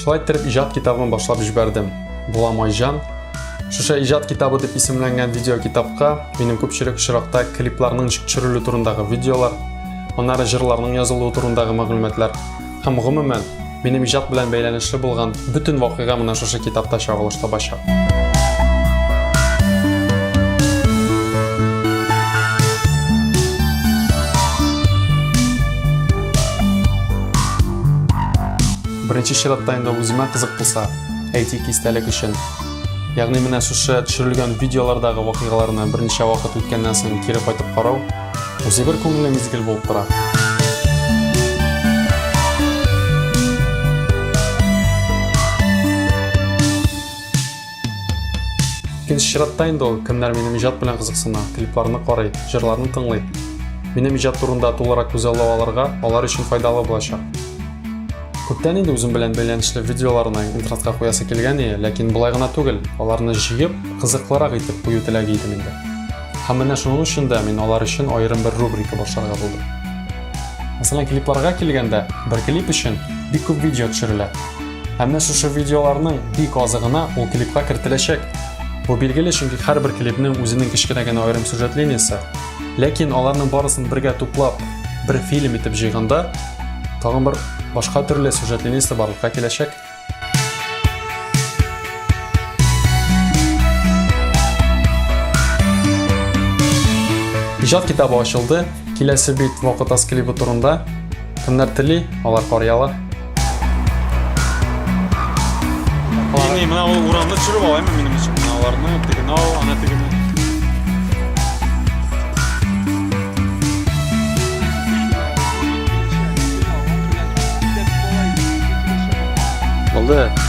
Шулай иттереп иҗат китабын башлап җибәрдем. Була Майҗан. Шушы иҗат китабы дип исемләнгән видео китапка минем күпчелек очракта клипларның ничек төшерелү турындагы видеолар, аннары җырларның язылуы турындагы мәгълүматлар һәм гомумән минем иҗат белән бәйләнешле булган бөтен вакыйга менә шушы китапта чагылыш табачак. Беренче чиратта инде үземә кызык булса, әйтик, истәлек өчен. Ягъни менә шушы төшерелгән видеолардагы вакыйгаларны берничә вакыт үткәннән соң кире кайтып карау үзе бер күңелле мизгел булып тора. Икенче чиратта инде ул кемнәр минем иҗат белән кызыксына, клипларны карый, җырларны тыңлый. Минем иҗат турында тулырак күзаллау алырга алар өчен файдалы булачак. Күптән инде үзем белән бәйләнешле видеоларны интернетка куясы килгән иде, ләкин болай гына түгел, аларны җыеп, кызыклырак итеп кую теләге идем инде. Һәм менә шуның өчен дә мин алар өчен аерым бер рубрика башларга булдым. Мәсәлән, клипларга килгәндә, бер клип өчен бик күп видео төшерелә. Ә менә шушы видеоларның бик азы гына ул клипка кертеләчәк. Бу билгеле, чөнки һәрбер клипның үзенең кечкенә генә аерым сюжет линиясе. Ләкин аларның барысын бергә туплап, бер фильм итеп җыйганда, тагын бер башка төрле сюжет линиясе барлыкка киләчәк. Иҗат китабы ачылды. Киләсе бит Вакыт аз клибы турында. Кемнәр тели, алар карый ала. Ни, менә ул урамны төшереп алаймы минем өчен? Менә аларны, тегене ал, ана тегене. Булды.